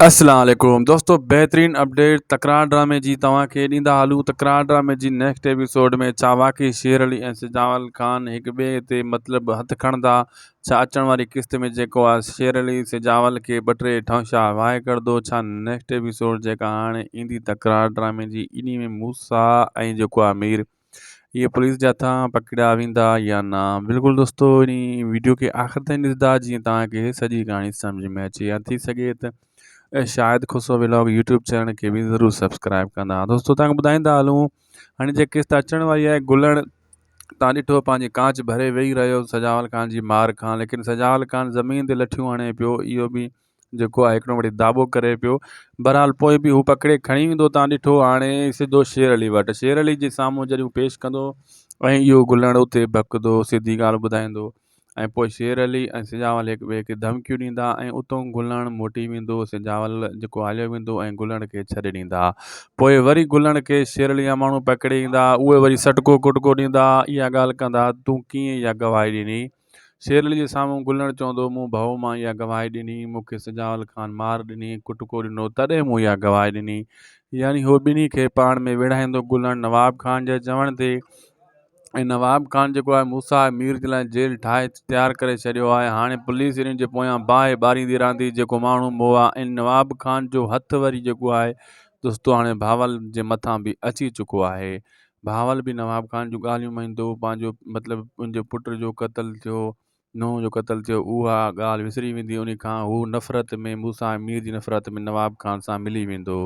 اسلام عليڪم دوستو بهترين اپڊيٽ تڪرار ڊرامي جي توهان کي ڏيندا هلون تڪرار ڊرامي جي نيڪسٽ ايپيسوڊ ۾ ڇا واقعي شير علي ۽ سجاول خان هڪ ٻئي تي مطلب هٿ کڻندا ڇا اچڻ واري قسط ۾ جيڪو آهي شير علي سجاول کي ٻه ٽي ٺونشا واء ڪرندو ڇا نيڪسٽ ايپيسوڊ جيڪا هاڻي ايندي تڪرار ڊرامي جي انهي ۾ موسيٰ ۽ جيڪو آهي مير اهي پوليس جي هٿان پڪڙيا ويندا يا نه بلڪل دوستو انهي ويڊيو کي آخر تائين ڏسندا جيئن توهان کي سڄي ڪهاڻي سمجھ ۾ اچي يا ٿي سگهي ته Shahid Khoso vlog YouTube channel کي به ضرور سبسڪرائب ڪندا دوستو توهان کي ٻڌائيندا هلون هاڻي جي قسط اچڻ واري آهي گلڻ تان ڏٺو پنهنجي ڪانچ ڀري ويهي رهيو سجاول خان جي مار کان ليڪن سجاول خان زمين تي لٺيون هڻي پيو اهو به جيڪو آهي هڪڙو وٺي داٻو ڪري پيو. بهرحال پوء به هو پڪڙي کڻي ويندو تان ڏٺو هاڻي سڌو شير علي وٽ. شير علي جي سامهون جڏهن هو پيش ڪندو ۽ اهو گلڻ اتي بڪندو سڌي ڳالهه ٻڌائيندو ۽ پوء شير علي ۽ سجاول هڪ ٻئي کي ڌمڪيون ڏيندا ۽ اتون گلڻ موٽي ويندو سجاول جيڪو هليو ويندو ۽ گلڻ کي ڇڏي ڏيندا. پوء وري گلڻ کي شير علي جا ماڻهو پڪڙي ايندا اهي وري سٽڪو ڪٽڪو ڏيندا اها ڳالهه ڪندا تون ڪيئن اها گواهي ڏني. شير علي جي سامهون گلڻ چوندو، مون ڀؤ مان اها گواهي ڏني، مون کي سجاول خان مار ڏني، ڪٽڪو ڏنو، تڏهن مون اها گواهي ڏني. يعني هو ٻنهي کي پاڻ ۾ ويڙهائيندو گلڻ نواب خان جي چوڻ تي ۽ نواب خان جيڪو آهي موسيٰ مير جي لاء جيل ٺاهي تيار ڪري ڇڏيو آهي هاڻي پوليس انهن جي پويان باهه ٻاريندي رهندي جيڪو ماڻهو مئا ۽ نواب خان جو هٿ وري جيڪو آهي دوستو هاڻي بهاول جي مٿان به اچي چڪو آهي بهاول به نواب خان جون ڳالهيون مڃيندو پنهنجو مطلب ان جي پٽ جو قتل ٿيو نونهن جو قتل ٿيو اها ڳالهه وسري ويندي ان کان هو نفرت ۾ موسيٰ ۽ مير جي نفرت ۾ نواب خان سان ملي ويندو.